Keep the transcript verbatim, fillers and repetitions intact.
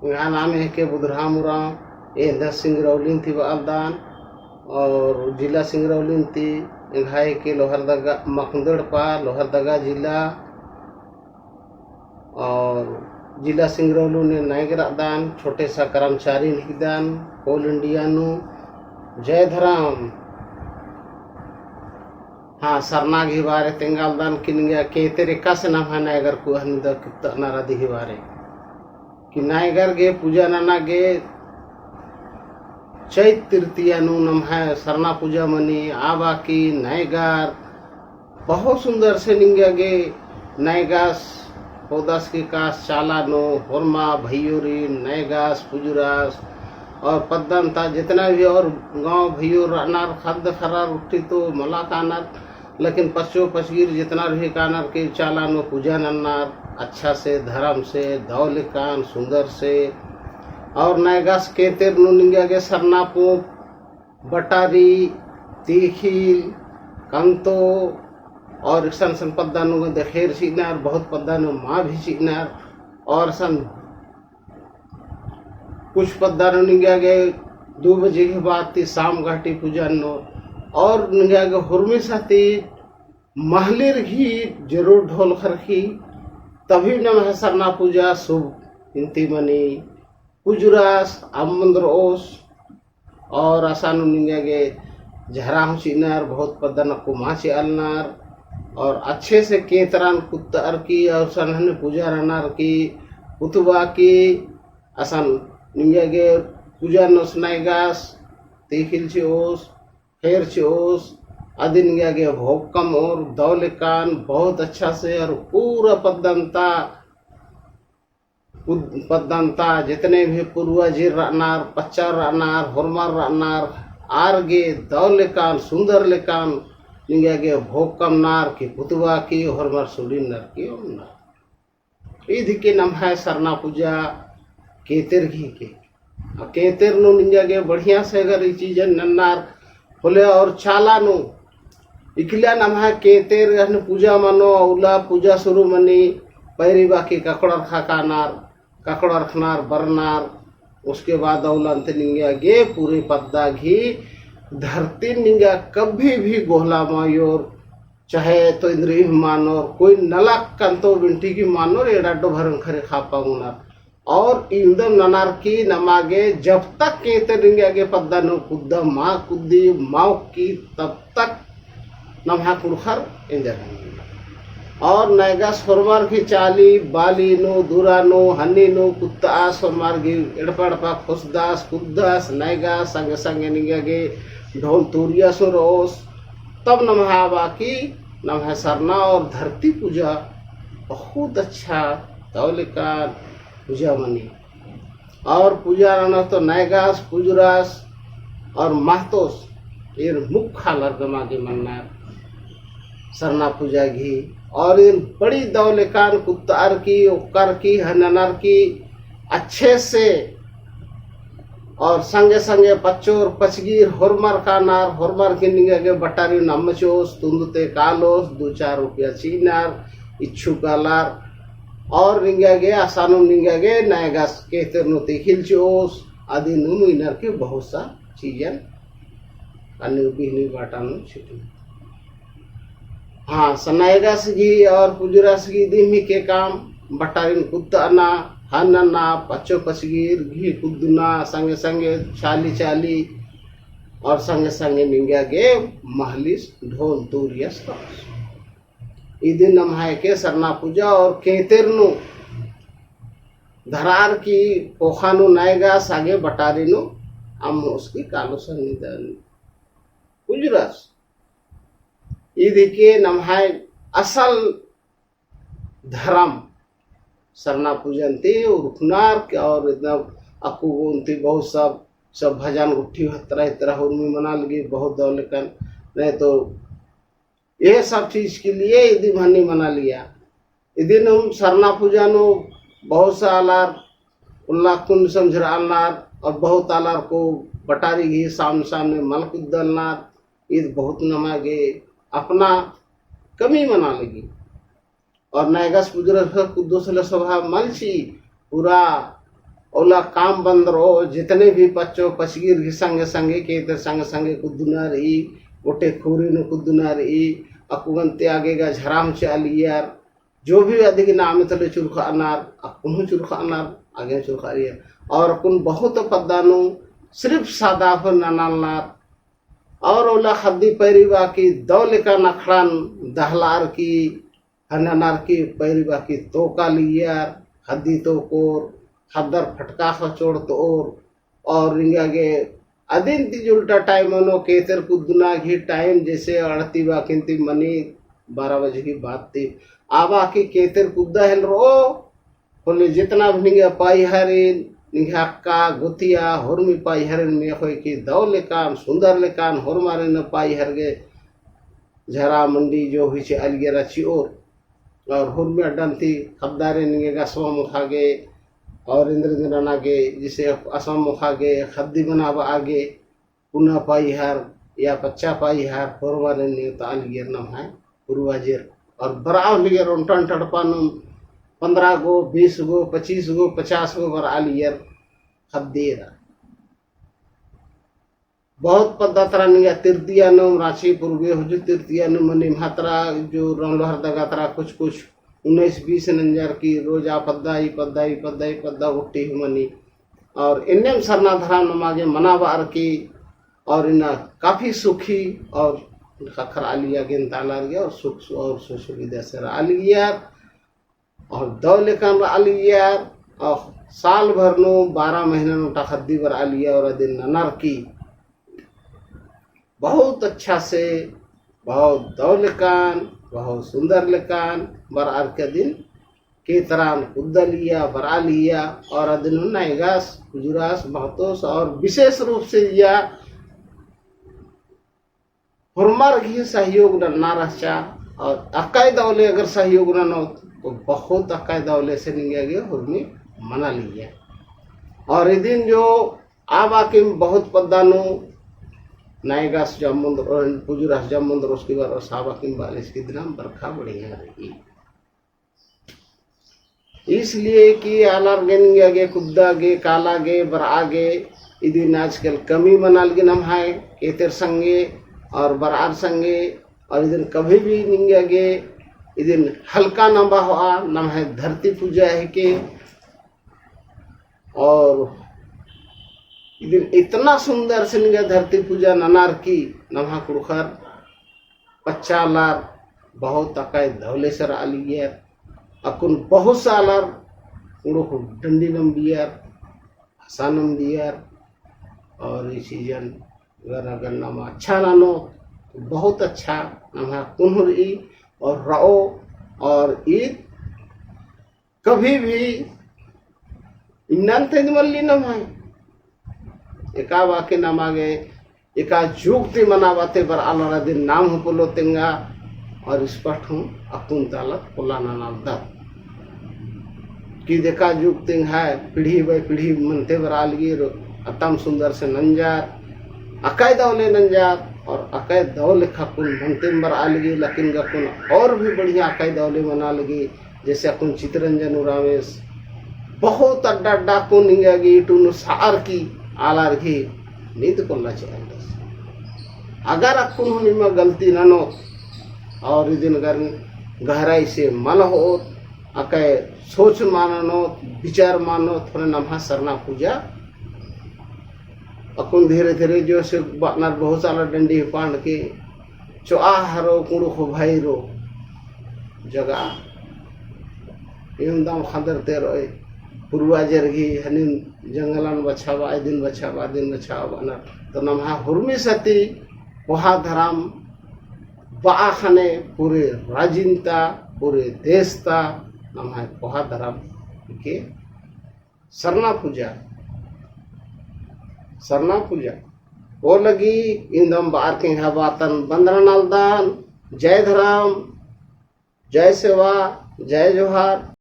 एंग्है नामे हेके बुधराम उराँव, एंग्है सिंगरौली ती बआलदन, और जिला सिंगरौली ती, एंग्है हेके लोहरदगा, मकंदड़पा, लोहरदगा जिला, और जिला सिंगरौली नू नैग रअदन, छोटे सा कर्मचारी हिकदन, Coal India नू। जय धरम। हाँ, सरना गही बारे तेंगालदन कि निंगा केंतेर एकासे नम्है नैगर कुआ हनी द कुत्तअनर अदी ही बारे। कि नैगर गे पूजा नना गे चैत तृतीया नू नम्है सरना पूजा मनी, आ बाकी नैगर बहुत सुंदर से निंगा गे नैगस, होदस की कास चाला नू, होरमा भैयोरी, नैगस, पुजुरस, और पद्दन ता जितना भी और गाँव भैयोर रअनर, खद्द खर्रर उट्ठी तो मला कानर, लेकिन पच्चो पचगीर जितना भी कानर के चाला नू पूजा नन्नर, अच्छा से, धरम से, दव लेकान, सुंदर से, और नैगस केंतेर नू निंगा गे सरना पोंप, बटारी, तीखिल, कंतो, और एकसन एकसन पद्दा नू गे देखेर चिअनर, बहुत पद्दा नू मा भी चिअनर, और सन कुछ पद्दा नू निंगा गे दू बजे के बाद ती शाम घाटी पूजा नू, और निंगा गे हुरमी साथी महलिर घी जरूर ढोल खरखी, तभी नम्है सरना पूजा शुभ इन्ती मनी। पुजुरस, अम्म ओन्द्रओस, और असानु निंगा गे झरा हूँ चिअनर, बहुत पद्दा नू कुमा चिअलनर, और अच्छे से केंतरन कुत्तअर की, और सन्हन पूजा रअनर की, पुतबा की, असन निंगा गे पूजा नू ओस नैगस, तीखिल चिओस, खैर चिओस, अदिन निंगा गे भोग कमओर, दव लेकान, बहुत अच्छा से, और पूरा पद्दन ता, पुद-, पद्दन ता जितने भी पूर्वजिर रअनर, पच्चर रअनर, होरमर रअनर, आर गे दव लेकान, सुंदर लेकान, निंगा गे भोग कमनर की पुतबा की होरमर सुलिनर की ओनर। इद हिके नम्है सरना पूजा केंतेर गही के। आ केंतेर नू निंगा गे बढ़िया से अगर ई चीजन नन्नर होले और चाला नू इकला नम्है केंतेर गहन पूजा मनो, उल्ला पूजा शुरू मनी, पैरी बाकी ककड़र खा कानर, ककड़र खनर, बरनर, उसके बाद औलन ते निंगा गे पूरे पद्दा गही धरती निंगा कभी भी गोहला मायोर, चाहे तो इन्द्रिम मानोर, कोई नलख कंतो बिन्टी की मानोर, एड़ा डोभरन खरे खापा मुनर। और इन्दम ननर की नमा गे जब तक केंतेर निंगा गे पद्दा नू कुद्दा मा कुद्दी मा उक्की, तब तक नम्है कुँड़ुख़र एन्देर। और नैगस होरमर की चाली, बाली नू, दुरा नू, हन्नी नू, कुत्तअस होरमर की एड़पा एड़पा खोसदस, कुद्दस, नैगस, संगे संगे निंगा गे ढोल तुरियस ओन्द्रओस, तब नम्है आ बाकी नम्है सरना और धरती पूजा बहुत अच्छा दव लेकान पूजा मनी। और पूजा ननर तो नैगस, पुजुरस और महतोस, ईर मुख्य आलर नमा गे मन्नर सरना पूजा गही। और ईर बड़ी दव लेकान कुत्तअर की, ओक्कर की, हननर की अच्छे से और संगे संगे पच्चोर पचगीर होरमर कानर, होरमर की निंगा गे बटारी नू अम्म चिओस, तुन्दते कालोस, दू चार रुपया चिअनर, इच्छुक आलर, और निंगा गे असानुम निंगा गे नैगस केंतेर नू तीखिल चिओस, अदिनुम इनर की बहुत सा चीजन अन्नु बिहनी बाटा नू छिटू। हाँ, सन नैगस गही और पुजुरस गही दिम हिके काम, बटारिन कुत्तअना, हनना, पच्चो पचगीर गही कुद्दना, संगे संगे चाली चाली, और संगे संगे निंगा गे महलिस ढोल तुरियस तओस। इदिन नम्है के सरना पूजा और केंतेर नू धरार की पोखा नू नैगस आगे बटारी नू अम्म ओस की कालोस निदन पुजुरस। इद हिके नम्है असल धरम सरना पूजन ती उरखनर के और इतना अक्कु ओन्ती बहुत सब, सब भजन गुट्ठी हतरा इतरा हुरमी मना लगी बहुत दव लेकन, नहीं तो ये सब चीज के लिए इदिम हन्नी मना लिया। इदिनुम सरना पूजा नू बहुत सा आलर उल्ला कुन समझरआलनर और बहुत आलर को बटारी गही सामने सामने मल कुद्दलनर, इद बहुत नमा गे अपना कमी मना लगी। और नैगस पुजुरस कुद्दोस ले सभा मल चिई, पूरा ओला काम बंद रओ, जितने भी पच्चो पचगिर गही संगे संगे, केतर संगे संगे कुद्दना रई, गोटे खुरी नू कुद्दना रई, अक्कु गन्ती आगे गा झरा हूँ चिआ लियर, जो भी अदिगे नामे तले चुरखअनर, अक्कुन हूँ चुरखअनर, आगे हूँ चुरखआ लियर। और अक्कुन बहुत पद्दा नू सिर्फ सादा फर ननालनर। और ओला ख़द्दी पैरी बाकी दव लेकन अखड़न दहलार की, हननर की पैरी बाकी तोका लियर, ख़द्दी तोकोर, ख़द्दर फटका ख़चोड़ तोर, और निंगा गे अदिन ती उल्टा टाइम मनो, केतर कुद्दना गही टाइम जैसे अड़ती बाकिन ती मनी बारह बजे की बात ती। आ बाकी केतर कुद्दा हेलरओ, होले जितना भी निंगा पाई हरिन, निंगा अक्का, गोतिया, होरमी पाई हरिन में होय की दव लेकान, सुंदर लेकान, होरमारिन पाई हर गे झरा मंडी जो हुई चिआ लियर चिओर। और होरमी अड्डन ती ख़द्दारे निंगे गा असवा मोख़ा गे और इन्द्र इन्द्रना गे, जैसे असवा मोख़ा गे, ख़द्दी बनाबआ गे, पुना पाई हर या पच्चा पाई हर, होरमारिन नेवतआ लियर नम्है पूर्वजेर। और बरआ लियर ओन्टन टड़पा नू पन्द्रह गो, बीस गो, पच्चीस गो, पचास गो बरआ लियर ख़द्दी एरा। बहुत पद्दा तरा निंगा तिर्तिया नू, राँची पूर्वी हुजु तिर्तिया नू मनी, म्हा तरा जो रौलोहर दगा तरा कुछ कुछ उन्नीस बीस नंजर की रोज आ पद्दा, ई पद्दा, ई पद्दा, ई पद्दा उट्टी हूँ मनी। और एन्नेम सरना धरम नमा गे मनाबअर की, और इन्ना काफी सुखी और ख़क्खरआ लिया गे, एन्तालर गे और सुख और सुविधा से रआ लियर। और दव लेकन रआ लियर, और साल भर नू बारह महीना नू टा ख़द्दी बरआ लियर, और अदिन ननर की बहुत अच्छा से, बहुत दव लेकन, बहुत सुंदर लेकन बरअर की अदिन केतरन कुद्दा लिया, बरआ लिया, और अदिन नैगस, पुजुरस, महतोस, और विशेष रूप से या होरमर गही सहयोग नन्ना रहचा, और अकय दवले अगर सहयोग ननोत, तो बहुत अकय दवले से निंगा गे होरमी मना लिया। और इदिन जो आ बाकिम बहुत पद्दा नू नैगस जम्मुन, पुजुरस जम्मुन, उसके बाद और सा बाकिम बालिस की दिनम बरखा बढ़िया रई। इसलिए कि आलर गे निंगा गे कुद्दा गे, काला गे, बरआ गे, इदिन आजकल कमी मना लगी नम्है केतर संगे और बरअर संगे, और इदिन कभी भी निंगा गे इदिन हल्का नम्बा होआ, नम्है धरती पूजा हेके। और इदिन इतना सुंदर से निंगा धरती पूजा ननार की नम्हा कुँड़ुख़र पच्चा आलर बहुत अकय दवले से रआ लियर। अक्कुन बहुत सा आलर उड़ुक डंडी नम्बियर, हसा नम्बियर, और ई चीजन अगर, अगर नमा अच्छा ननो, तो बहुत अच्छा नम्हा कुन्हु रई और रओ, और ईद कभी भी इन्नन तेंद मल्ली नम्है। एका बाकी नमा गे एका जुग ती मनाबआ ती बरआ लरा दिन नाम हूँ पोल्लो तेंगा और स्पष्ट हूँ अक्कुन तालत पोल्ला ननालदत। कि एका जुग तेंग्है पीढ़ी by पीढ़ी मनते बरआ लगी, अतम सुंदर से नंजर, अकय दवले नंजर और अकय दव लेखा कुन मनते बरआ लगी, लेकिन गा कुन और भी बढ़िया अकय दवले मना लगी। जैसे अक्कुन चितरंजन उराँवस बहुत अड्डा अड्डा अक्कुन निंगा गे इटुन सार की आलर गे नीद कोल्ला चिअलदस। अगर अक्कुन हूँ निमा गलती ननोत और इदिन अगर गहराई से मल होत, अकय सोच मा ननोत, विचार मा ननोत, होले नम्हा सरना पूजा अक्कुन धीरे धीरे जो से बअनर बहुत सारा डंडी पांड के चोआ हरो कुँड़ुख़ भइरो जगह। इवंदम ख़द्दर तेरो ए, पूर्वजर गही हनिम जंगलन बछाबआ, इदिन बछाबआ, इदिन बछाबआ बअनर। तो नम्हा हुरमी सती कोहा धरम बआ ख़ने पूरे राजिन ता, पूरे देश ता, नम्हा कोहा धरम के सरना पूजा, सरना पूजा। ओ लगी इवंदम बअर की एंग्है बातन बंद ननालदन। जय धरम, जय सेवा, जय जोहार।